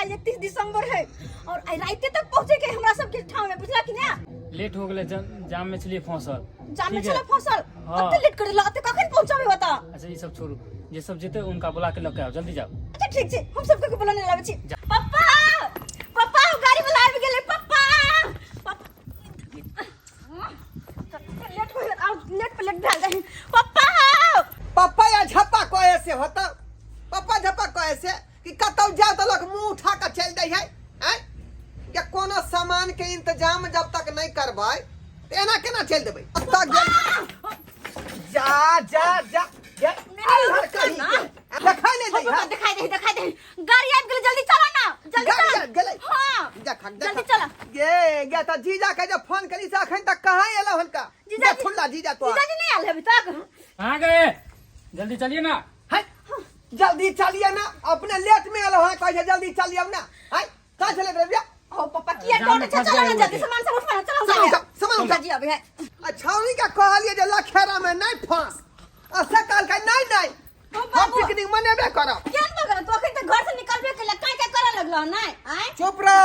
काल्हि 31 दिसंबर है और आइ राते तक पहुंचे के हमरा सबके ठाव में, बुझला कि ना? लेट हो गेलै, जाम में छलियै फंसल। जाम में ठीक है। छला फंसल? हाँ। कते लेट कर देला, अते कखन पहुंचाबे बता? अच्छा, ई सब छोड़ू, जे सब जेतै उनका बुला के लऽ के आउ, जल्दी जाओ। अच्छा ठीक छै, हम सबके के बुलाने लाबै छी। पप्पा, पप्पा, गाड़ी वाला आबि गेलै। पप्पा, पप्पा, कते लेट हो गेल, आब लेट पर लेट भए गेल। पप्पा, पप्पा या झप्पा कहे से होता, पप्पा झप्पा कहे से कि कतौ जाओ तो लोग मुंह उठा के चल दै है, आँय? या कोनो सामान के इंतजाम जब तक नहीं करबै तऽ एना केना चलि देबै? कतऽ गेल? जा जा जा जा, अलहर कहीं के। देखाइ नहि दै पप्पा है। दिखाई दे, दिखाई दे, गाड़ी आबि गेलै, जल्दी चला ना, जल्दी गाड़ी चला। आबि गेलै? हाँ। देख देख। जल्दी चला। गे गे, तऽ जीजा के जब फोन करी से अखन तक कहाँ एलौ हनका? जीजा जी- थुल्ला जीजा तो जीजाजी नहीं आयल है अभी तक। कहाँ गए? जल्दी चलिए ना। है, जल्दी चलिए ना, अपने लेट में एलौ है, कहै छै जल्दी चलिए ना। है, कहाँ चले रबिया? ओ पापा, किया जाम में डर छै? फंस चला गए ना हुए जल्दी, थे। सामान सब उठा, चलो। सामान उठा, सामान उठा। जीजाजी अभी है। आ छौरी के कहलिए जे लखेरा में नहीं फंस, आ से कहलकै नहीं नहीं, ओ हम बाबू। पिकनिक मनेबे करब। केहन भऽ गेल तू? अखन तक घर से निकलबे केलक, काय काय करऽ लगलह? नहि आँय? चुप रह।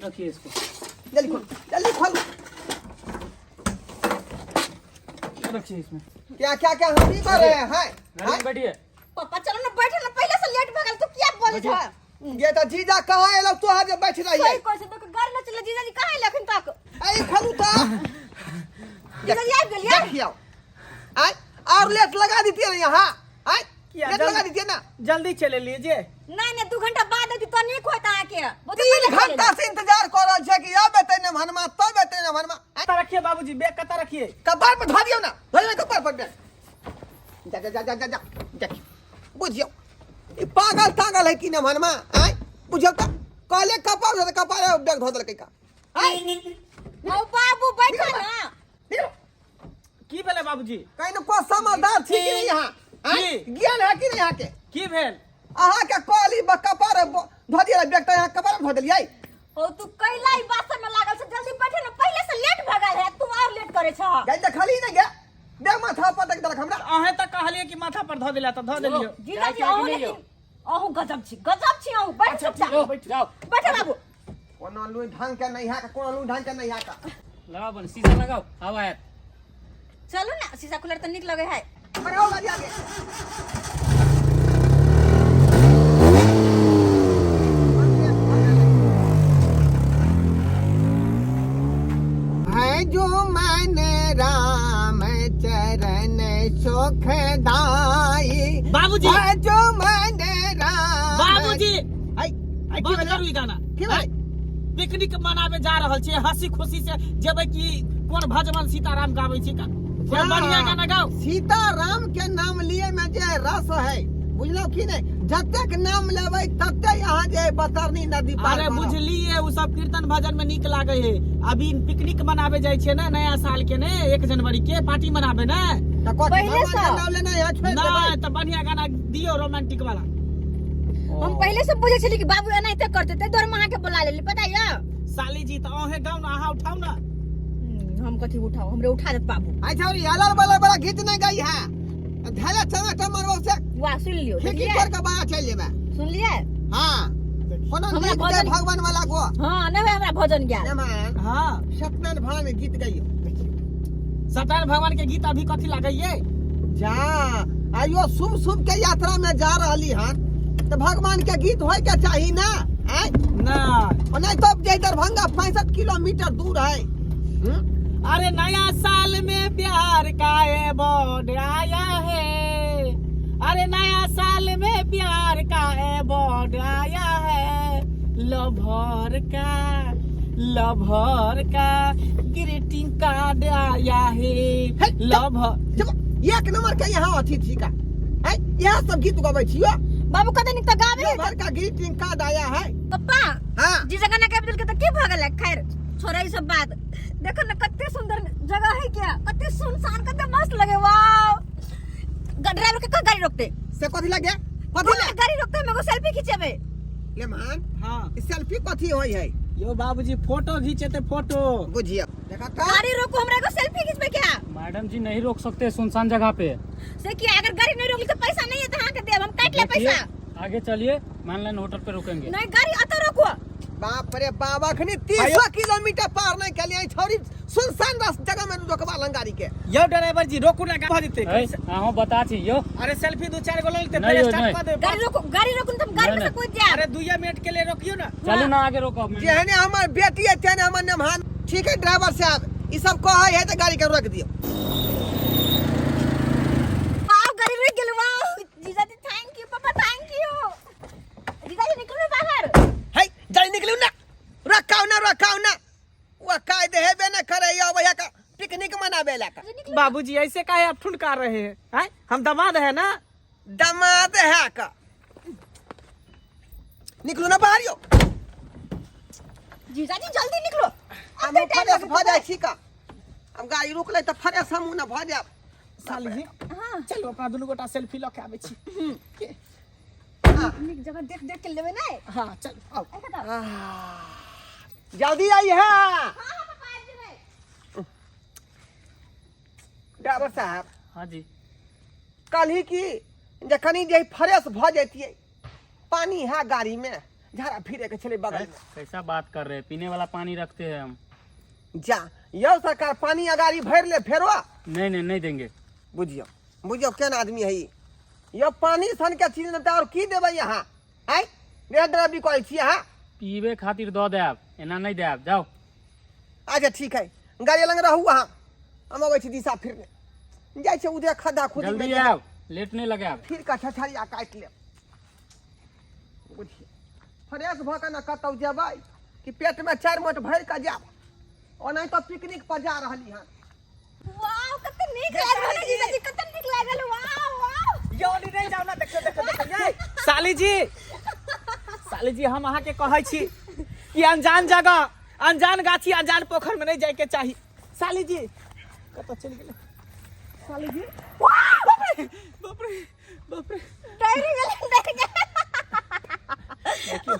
रखिए इसको। जल्दी खोल, जल्दी खोल। रखिए इसमें। क्या क्या क्या हम ही कर रहे हैं? गाड़ी में बैठिए। पापा, चलो ना, बैठो ना, पहले से लेट भऽ गेल, तू किया बोलै छ? ये तो जीजा कहाँ एलो तोहर जे बैठ रही है? कोई कोई से तो गाड़ी न चले। जीजाजी कहाँ आयल अखन तक? ऐ खोलू तो। जीजाजी आबि गेलियै? देखियो, आय और लेट लगा दीतिए ना यहाँ, आय किया लेट लगा दीतिए ना। जल्दी चले लीजिए। नहीं नहीं, 2 घंटा बाद अथी तो नीक होइत अहाँके। बहुत 3 पहिले खा घंटा से इंतजार कर रहल छै कि अब एतै ने भनमा, तब एतै ने भनमा। आय, कत्ता रखिए बाबूजी, बैग कत्ता रखिए? कपार पर धऽ दियौ ना, धऽ दियौ कपार पर बैग। जा जा जा जा जा जा, देखियौ, बुझियौ ई पागल तागल है कि ने भनमा? आय बुझियौ तऽ कहले कपार धऽ दे, कपार बैग धऽ देलकै का। आय ओ बाबू, बैठो ना। निकलो। की भेलै बाबूजी? कहीं न को समझदार छी कि नहीं यहाँ? आँय? की? ज्ञान है कि नहीं यहाँ के? की भेल? अहाँ के कहली कपार धऽ दियै बैग तऽ यहाँ कपार धऽ देलियै। ओ तू कैला ई बात सब में लागल छ? जल्दी बैठे ना, पहले से लेट भऽ गेल है, तू और लेट करे छ। गाय देखली ने गे, बैग माथा पर तक देलक हमरा। अहें तऽ कहलियै कि माथा पर धऽ देला तऽ धऽ देलियौ। जीजाजी, जाय अहूँ कि नहीं? लेकिन अहूँ गजब छी, गजब छी अहूँ। बैठ चुपचाप। जाओ, जाओ। बैठो बाबू। कोनो लुइ ढंग के नहीं है का, कोनो लुइ ढंग के नहीं है का। लगाओ बन शीशा लगाओ, हवा आयत। चलू ना, शीशा खुलर तऽ नीक लगे है। बढ़ाओ गाड़ी आगे। है जो मन राम चरण सुखदाई। बाबूजी। है जो मन राम। बाबूजी। आई आई, की बंद भेलै? करू ई गाना। की भेलै? पिकनिक मनाबे जा रहल छियै, हंसी खुशी से जेबै कि कोन भजन सीताराम गाबै छी का? कोई बढ़िया गाना गाओ। सीताराम के नाम लिए में जे रस है, बुझलो कि नहीं? जतेक नाम लेबै तते यहाँ जे बतरनी नदी पार अरे करब। बुझलिए, उ सब कीर्तन भजन में नीक लागे है। अभी पिकनिक मनाबे जाइ छियै ने, नया साल के ने, 1 जनवरी के पार्टी मनाबे ने। तऽ कथी पहिले भगवान के सँ। नाम लेना यहाँ छोड़ि देबै? नहीं तऽ बढ़िया गाना दियौ, रोमांटिक वाला। हम पहिले से बुझे छली कि बाबू एनाहिते करते, ताहि दुआरे हम अहाँके बुला लेली, पता यऽ? साली जी, तऽ अहें गाउ ने, अहाँ उठाउ ने। हम कथी उठाउ? हमरे उठा देत बाबू। अच्छा, और अलर बलर बड़ा गीत नहीं गई है, धैले चना मरबो से। वाह, सुन लियो। खिड़की देखलियै? तोड़ के बाहर चलि जेबै। सुनलियै? हाँ, कोनो हमरा गीत के भजन- भगवान वाला गो। हाँ, नहीं हमरा भजन गेल। मान हाँ। सत्यनारायण भगवान के गीत गाइयो। सत्यनारायण भगवान के गीत अभी कथी लागैये? जा आइयो शुभ शुभ के यात्रा में जा रहली हन तो भगवान के गीत होय के चाही ना, आँय? ना। और नहीं तो जे दरभंगा 65 किलोमीटर दूर है। हम्म? अरे नया साल में प्यार का ये बोर्ड आया है, अरे नया साल में प्यार का ये बोर्ड आया है, लभर का, लभर का ग्रीटिंग कार्ड आया है। हे, लभ जब एक नंबर के यहाँ अथी थी का है, यहाँ सब गीत गबै छियो। बाबू कते नीक तऽ गाबै है। लभर का ग्रीटिंग कार्ड आया है। पप्पा। हाँ। जी जगह ना गाबि देलकै तऽ की भऽ गेलै? खैर छोड़ा ई सब बात, देखो ना कते सुंदर जगह है, क्या कते सुनसान, कते मस्त लगे। वाओ, ड्राइवर के कह गाड़ी रोकते। से कथी लगे? कथी ले? हाँ, गाड़ी रोकते, हम एगो सेल्फी खिंचेबै। ले मान। हाँ। ई सेल्फी कथी होय है? यो बाबूजी, फोटो घीचेते, फोटो। बुझियो देखा का। गाड़ी रोको, हमरा एगो सेल्फी खिंचबै। क्या? मैडम जी, नहीं रोक सकते सुनसान जगह पे। से कि अगर गाड़ी नहीं रोकली तो पैसा नहीं है तो अहाँके देब, हम काटि लेब देखिए, पैसा। आगे चलिए, मैनलाइन होटल पे रुकेंगे। नहीं, गाड़ी अतः रोको। बाप रे बाप, अखनी 300 किलोमीटर पार नहीं केलिए, छौरी सुनसान रास जगह में रोकवा लन गाड़ी के। यौ ड्राइवर जी, रोकू ना, भऽ जेतै। अहूँ बता छी यौ। अरे सेल्फी दू चारि गो लऽ लेतै, नहीं फेर यौ, स्टार्ट नहीं। कऽ देबै। गाड़ी रोको, गाड़ी रोको, तुम गाड़ी में नहीं, से कूद जाए। अरे 2 मिनट के लिए रोकियो ना। चलू ना, आगे रोको। जेहने हमर बेटी है तेहने हमर नेमहान। ठीक है ड्राइवर साहब, ई सब कहै है तऽ गाड़ी के रोक दियौ। वाह, गाड़ी रुक गेल। वाह जीजाजी, thank you. Papa, thank you. जीजाजी, निकलू बाहर। है जल्दी निकलू ना, रखाओ ना, रखाओ ना, वह काय देहेबे ना करे यो भैया का पिकनिक मनाबे ला का। बाबूजी, ऐसे काहे आप ठुनकार रहे हैं? हैं? हम दामाद है ना। दमाद है का, निकलू ना बाहर यो। जीजाजी, जल्दी निकलो। हम फ्रेश भऽ जाइ छी का, हम गाड़ी रुकलै तऽ फ्रेश हमहूँ ने भऽ जायब। साली जी, हाँ। चलू, अपना दुनू गोटा सेल्फी लऽ के आबै छी। नीक जगह देख देख के लेबै नै। हाँ, चल आउ। ऐसा तो। जल्दी आई है। हाँ हाँ पापा, आबि जेबै। ड्राइवर साहब। हाँ जी। कहली कि जे कनी जे फ्रेश भऽ जैतियै, पानी है गाड़ी में, झाड़ा फिरे के छलै बगल में। कैसा बात कर रहे हैं, पीने वाला पानी रखते हैं हम। जा यौ सरकार, पानी आ गाड़ी भरि ले फेरो। नहीं नहीं, नहीं देंगे। बुझियौ बुझियौ, केना आदमी है ई। यौ, पानी सन के चीज नहि तऽ आओर की देबै अहाँ? आँय, ड्राइवरी करै छी अहाँ? पीबे खातिर दऽ देब, एना नहीं देब, जाओ। अच्छा ठीक है, गाड़ी लग रहू अहाँ, हम अबै छी दिशा फिरने जाइ छै उधरे खद्दा खुदी। जल्दी आओ, लेट नहीं लगाएब। फिर कऽ छछरिया काटि लेब। बुझियौ, फ्रेश भऽ कऽ ने कतहु जेबै कि पेटमे चारि मोट भरि कऽ जायब, ओनाहि तऽ पिकनिक पर जा रहली हन। वाह, कते नीक लागल है जीजाजी, कते नीक लागल। वाह वाह। यौ नहीं नहीं, जाओ ना, देखियो देखियो देखियो। ये साली जी, साली जी, हम अहाँ के कहै छी कि अनजान जगह, अनजान गाछी, अनजान पोखर में नहीं जाय के चाही। साली जी कतऽ चलि गेलै? साली जी, बाप रे बाप रे बाप रे। डर गेल, डर गेल। देखियौ,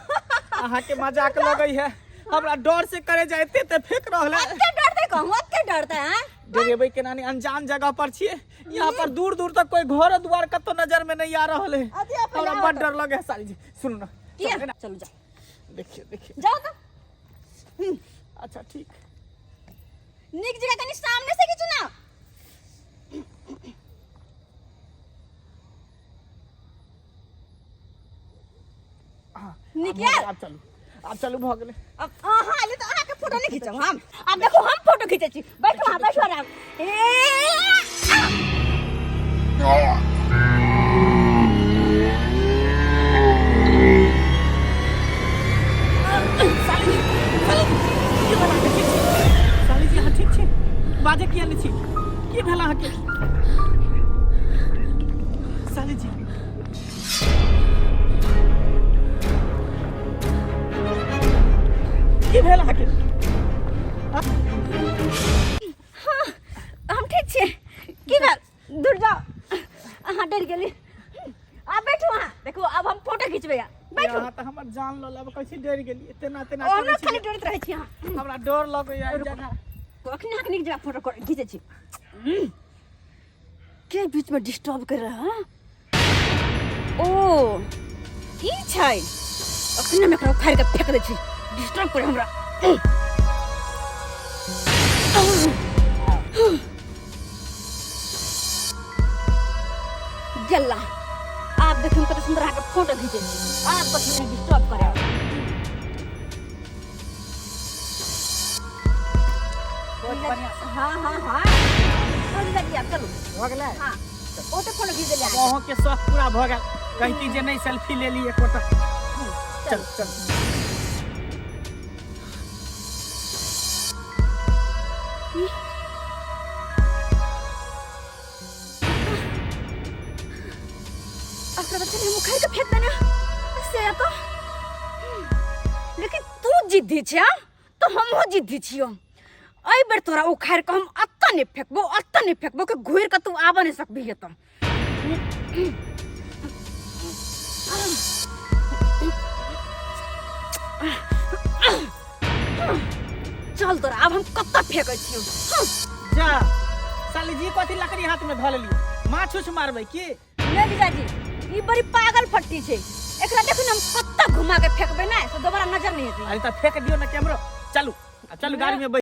अहाँ के मजाक लगै है, हमरा डर से करे जाइते ते फेंक रहल है। कते डरते कहूँ, कते डरते हैं? डरेबै केना नहीं, अनजान जगह पर छियै, यहाँ पर दूर दूर तक कोई घर द्वार कतौ नजर में नहीं आ रहल है। अथी अपन हमरा आओ बड़ तऽ। डर लगे है साली जी, सुनू ना। किया? चलू ना। चलू जाओ। देखियो देखियो। जाओ तो। अच्छा ठीक। नीक जगह कनी सामने से खींचू ना। नीक यार। आब चलू, आब चलू, भऽ गेलै। अब अहाँ आइले तऽ अहाँके फोटो नहि खींचब हम। आब देखू, हम फोटो खींचै छी। बैठू अहाँ, बैठू आराम। ए साली जी, साली जी, की भेल अहाँके? ठीक छी साली जी? अहाँ ठीक छी? बाजै किया नहि छी? की भेल अहाँके साली जी? की भेल अहाँके? हम ठीक छी। की भेल? दूर जाओ अहाँ, डर गेली। आब बैठू अहाँ, देखू आब हम फोटो खिंचबै। बैठू। अहाँ तऽ हमर जान लऽ लेब। कहै छी डरि गेलियै, तेना तेना ओना करै छी। खाली डरैत रहै छी अहाँ। हमरा डर लगैया एहि जगह। अखने अहाँके नीक जगह फोटो खींचै छी। के बीच में डिस्टर्ब कर रहा है? ओ ई छै, अखने हम एकरा उखाड़ि के फेंक दै छी। डिस्टर्ब करे हमरा। गेला। आब देखू कते सुंदर अहाँके फोटो घीचै छी। आब कथी नहि डिस्टर्ब करे। हाँ हाँ हाँ, जीजाजी, आब चलू। भऽ गेलै? हाँ, ओते फोटो घीच देलियै। आब अहूँके शौक पूरा भऽ गेल, कहती जे नहि सेल्फी ले ली एकोटा। चल चल। अकरा बच्चे ने उखाड़ के फेंक देना से तो, लेकिन तू जिद्दी छे तो हमहूँ जिद्दी छियो। एहि बेर तोरा उखाड़ के हम अत्ता नहीं फेंकबो, अत्ता नहीं फेंकबो कि घुर के तू आबऽ नहीं सकबी तो। चल तोरा आब हम कत्ता फेंकै छियो। जा साली जी, कथी लकड़ी हाथ में धऽ लेलियै? माछ उछ मारबै की? नहीं जीजाजी, ई बड़ी पागल फट्टी छै। एकरा देखू ने हम कत्ता घुमा के फेंकबै ने तो दोबारा नजर नहीं हेतै। अरे त फेंक दियो ना कैमरो। चलू, आ चलू गाड़ी में बैठ।